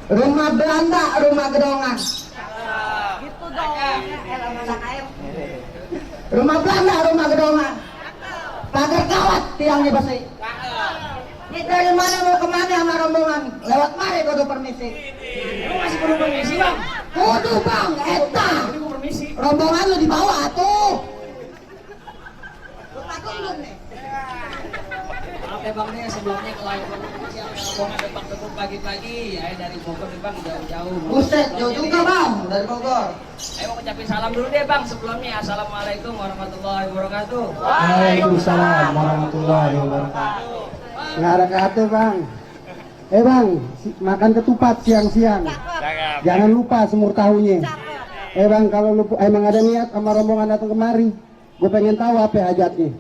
Rumah Belanda, rumah gedongan. Gitu dong. Rumah Belanda, rumah gedongan. Pagar kawat, tiang dibesi. Ini dari mana mau kemana sama rombongan? Lewat mari kudu permisi. Lu masih perlu permisi bang? Kudu bang, eta. Ini gua permisi. Rombongan lu di bawah tuh. Lu takut lu nih. Maaf ya bang nih sebelumnya kalau siang rombongan depan tebuk pagi-pagi, ayo dari Bogor nih bang jauh-jauh. Buset, jauh juga bang dari Bogor. Ayo mau ngucapin salam dulu deh bang sebelumnya. Assalamualaikum warahmatullahi wabarakatuh. Waalaikumsalam warahmatullahi wabarakatuh. Ngarakate bang. Bang, makan ketupat siang-siang. Jangan lupa semur tahunya. Bang, kalau lu emang ada niat sama rombongan datang kemari, gue pengen tahu apa hajatnya.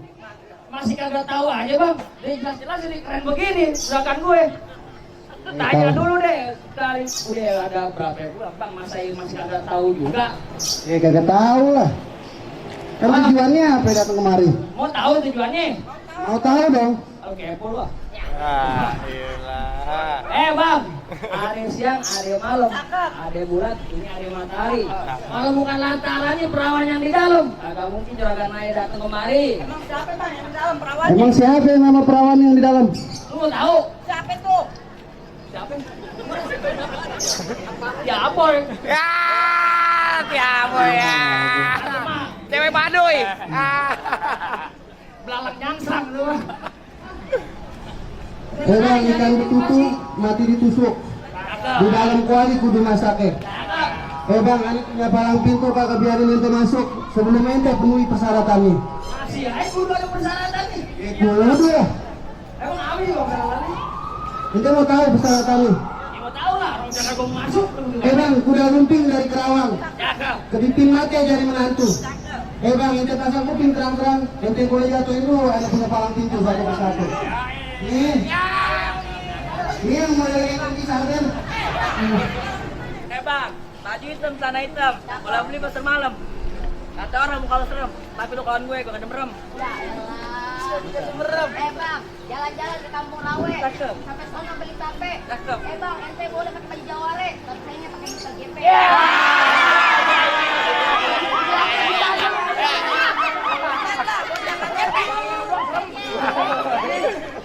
Masih kagak tahu aja bang. Ini jelas-jelas ini keren begini. Silakan gue. Tanya dulu deh dari udah ada berapa bulan bang masa ini masih kagak tahu juga. Kagak tahu lah. Kan tujuannya apa datang kemari? Mau tahu tujuannya? Mau tahu dong. Oke, lah. Bang, ada siang, ada malam, ada bulan, ini ada matahari. Kalau bukan lantarannya perawan yang di dalam, agak mungkin juragan Naya datang kemari. Emang siapa bang yang di dalam perawan? Emang siapa yang nama perawan yang di dalam? Lu mau tahu? Siapa tuh? Siapa? Ya boy. Ya boy ya. Cewek Baduy. Belalang nyangsang lu. Bang, ikan ditutup, mati ditusuk. Di dalam kuali kudu masake. Bang, ini punya palang pintu kagak biarin ente masuk. Sebelum ente penuhi persyaratannya. Masih aja kudu ada persyaratannya. Kudu ya. Emang Abi kok persyaratannya? Ente mau tahu persyaratannya? Ya mau tahu lah, kalau jangan gue masuk. Bang, kuda lumping dari Kerawang. Cakep. Kepimpin mati jadi menantu. Bang, ente pasang kuping terang-terang. Ente boleh jatuhin dulu, ada punya palang pintu satu persatu. Nih. Ini yang model yang kisah kan? Bang, baju hitam, celana hitam. Boleh beli pasar malam. Kata orang muka lu serem, tapi lu kawan gue gak ada merem. Ya elah. Merem. Bang, jalan-jalan ke Kampung Rawe. Cakep. Sampai sono beli tape. Cakep. Bang, ente boleh pakai baju Jaware, tapi sayangnya pakai Mr. GP.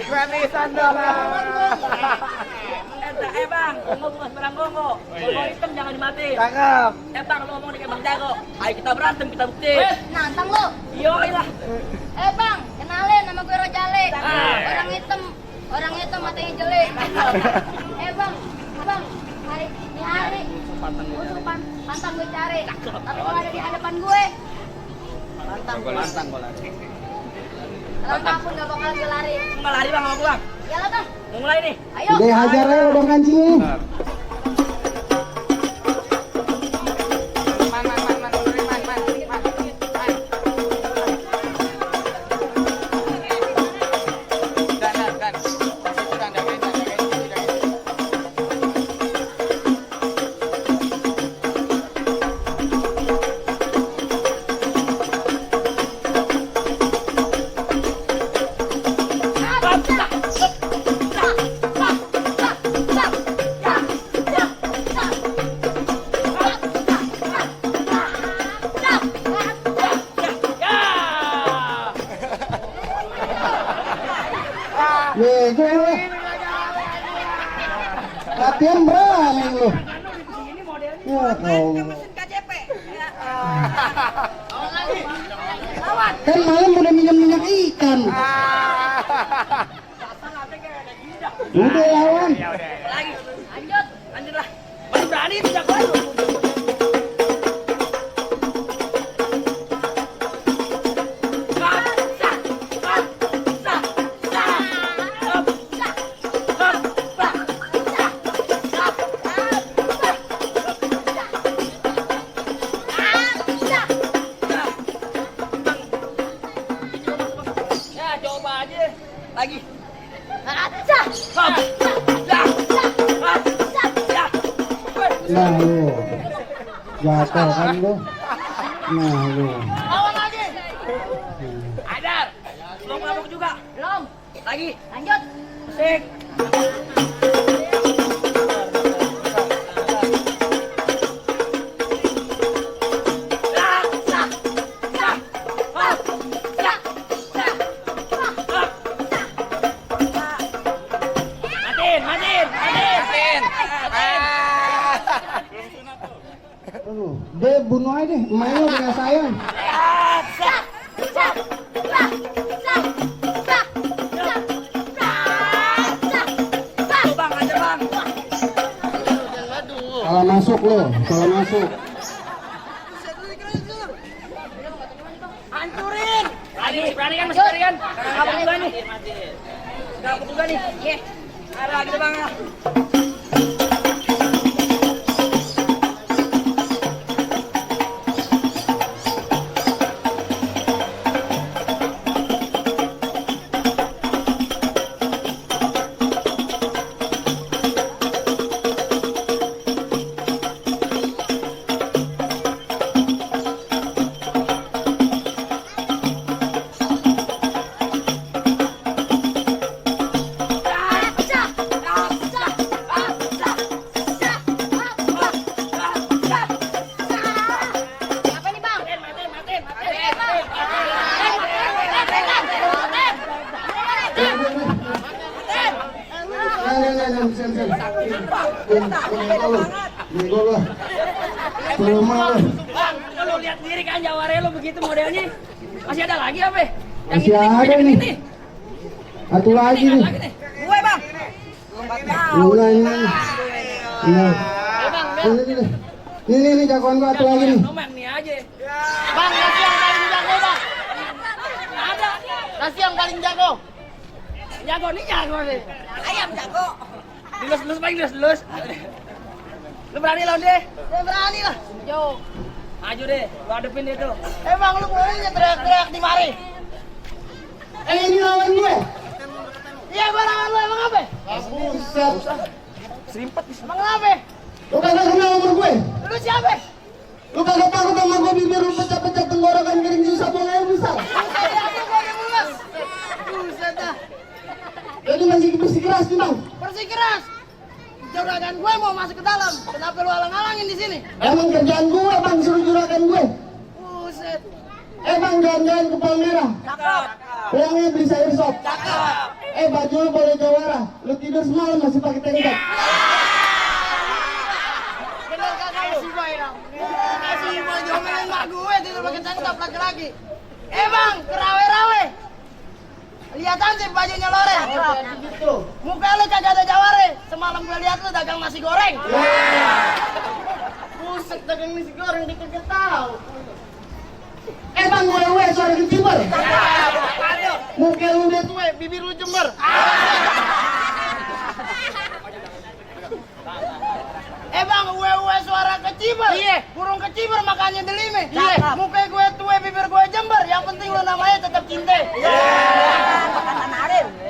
Berani sandal. Bang, gongo bukan sembarang gongo. Gongo hitam jangan dimati. Cakep. Bang, lu ngomong kayak Bang Jago. Ayo kita berantem, kita bukti. Nantang lu. Yoi lah. Bang, kenalin nama gue Rojale. Orang hitam matanya jelek. Bang, hari untuk pantang gue cari. Tapi kalau ada di hadapan gue, Lantang gua lari. langkah pun gak bakal gue lari. Enggak lari Bang sama gua. Yalah bang, Mau mulai nih. ayo. Udah hajar aja lubang kancingnya. Gue latihan berani lu. Ya Allah. KJP. Kan malam udah minyak ikan. Udah lawan. Lagi. Lanjut. Lanjut lah. Masih berani itu jago. Ya coba aja. Lagi. Acah. Hop. Ya. Ya. Nah lu. Jatuh kan lu. Nah lu. Lawan lagi. Ada. Belum mabuk juga. Belum. Lagi. Lanjut. Sik. Aduh, deh bunuh aja deh. Main lo punya sayang. Tuh bang, aja bang. Salah masuk lo, salah masuk. Hancurin. Berani kan masih berani kan? Kapok juga nih. Kapok juga nih. Oke. Ada lagi tuh bang. Apa nih bang? Sen. Nego lo. Belum mau. Bang, lu lihat sendiri kan Jawara lu begitu modelnya. Masih ada lagi apa? Masih ada nih. Satu lagi nih. Gue bang. Ini. Ini jagoan gua satu lagi nih. Nomor nih aja. Bang, nasi yang paling jago bang. Ada. Nasi yang paling jago. Jago nih jago nih. Ayam jago. Dilus bang, dilus. Lu berani lawan deh? Ya berani lah. Yo. Maju deh, lu hadepin dia tuh. Emang lu bolehnya teriak-teriak di mari? Ini lawan gue. Iya barangan lu emang apa? Buset. Emang apa? Lu kagak kenal umur gue. Lu siapa? Lu kagak takut sama gue bibir lu pecah-pecah tenggorokan kering susah buang air besar. Buset aku gua udah mulus. Buset dah. Jadi masih bersikeras nih bang. Bersikeras. Juragan gue mau masuk ke dalam. Kenapa lu halang-halangin di sini? Emang kerjaan gue bang suruh juragan gue. Buset. Bang jalan-jalan ke Palmerah. Cakep. Pulangnya beli sayur sop. Cakep. Baju lu boleh Jawara. Lu tidur semalam masih pakai tengkat. Bener kagak lu? Kasih boy dong. Kasih boy diomelin mak gue tidur pakai sentap laki-laki. Bang, kerawe-rawe. Lihat aja bajunya loreng. Muka lu kagak ada jaware. Semalam gue lihat lu dagang nasi goreng. Buset, dagang nasi goreng dikagak tahu. Bang gue suara keciber. Muka lu deh Gue bibir lu jember. Bang, gue suara keciber. Iya. Burung keciber makanya delime. Iya. Muka gue tue, bibir gue jember. Yang penting lu namanya tetap cinta.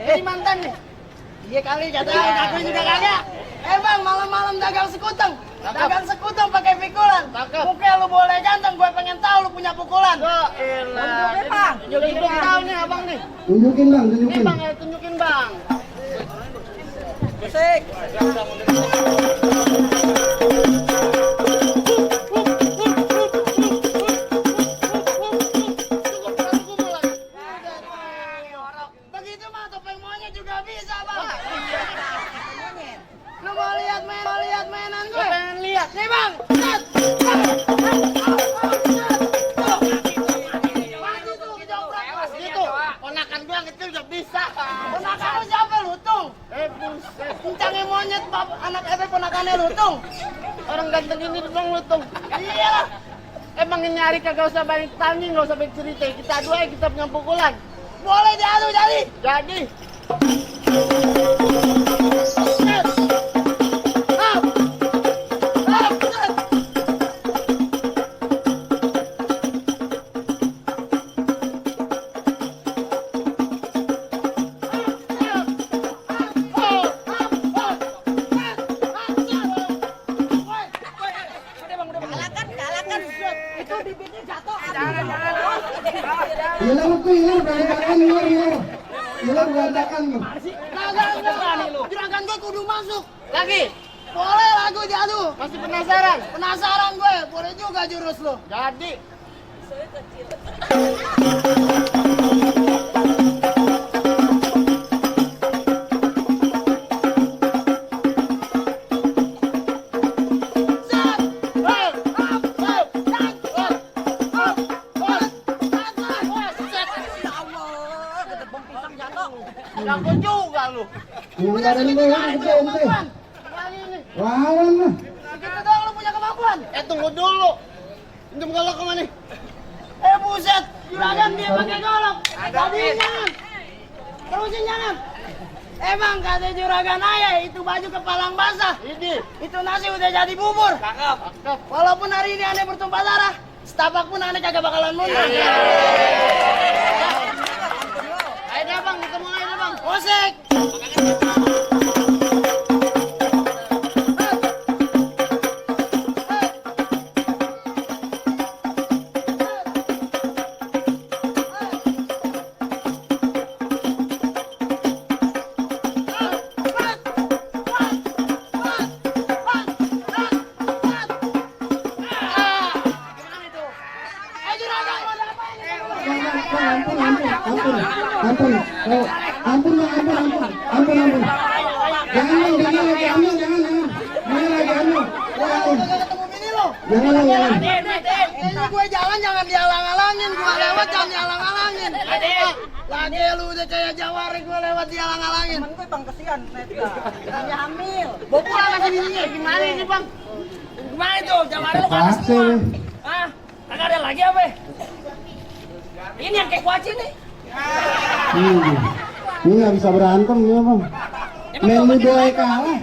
Jadi mantan nih. Iya kali katanya aku juga kagak. Bang, malam-malam dagang sekuteng. Dagang sekuteng pakai pikulan. Muka lu boleh ganteng, gue pengen tahu lu punya pukulan. Tunjukin bang. Tunjukin tahu nih abang nih. Tunjukin bang, tunjukin. Nih bang, tunjukin bang. Musik. Begitu mah topeng monyet juga bisa bang. Lu mau lihat mainan gue? Pengen lihat. Nih bang. Gitu. Ponakan gue yang kecil juga bisa. Ponakan lu siapa lutung? Buset. Kencangnya monyet anak ponakannya lutung. Orang ganteng ini bang lutung. Iya. Emang nyari kagak usah banyak tanding, nggak usah banyak cerita. Kita dua kita punya pukulan. Boleh diadu jadi. Jadi. Itu bibirnya jatuh. Jangan. Hilang tuh, hilang berantakan hilang. Hilang berantakan. Kagak. Juragan gue kudu masuk. Lagi. Boleh lah gue diadu. Masih penasaran? Penasaran gue. Boleh juga jurus lo. Jadi. Set. Enggak ada nih ente. Lawan lah. Segitu doang lu punya kemampuan. Tunggu dulu. Minjem golok kemana? Buset, juragan dia pakai golok. Tadinya jangan. Terusin jangan. Emang kata juragan ayah itu baju kepalang basah. Itu nasi udah jadi bubur. Cakep. Walaupun hari ini aneh bertumpah darah, setapak pun aneh kagak bakalan mundur. Ayo deh bang, ketemu aja deh bang. Musik. Ampun. Jangan lagi ambil. Jangan. Ini gue jalan jangan dihalang-halangin, gue lewat jangan dihalang-halangin. Lagi lu udah kayak jawari gue lewat dihalang-halangin. Temen gue bang kesian, dia hamil. Bawa pulang lagi bininya. Gimana ini bang? Gimana itu? Jawara lu kan Pasti. semua. Hah? Kagak ada lagi apa? Ini yang kayak kuaci nih. Ini nggak bisa berantem ya bang. Main lu doang kalah.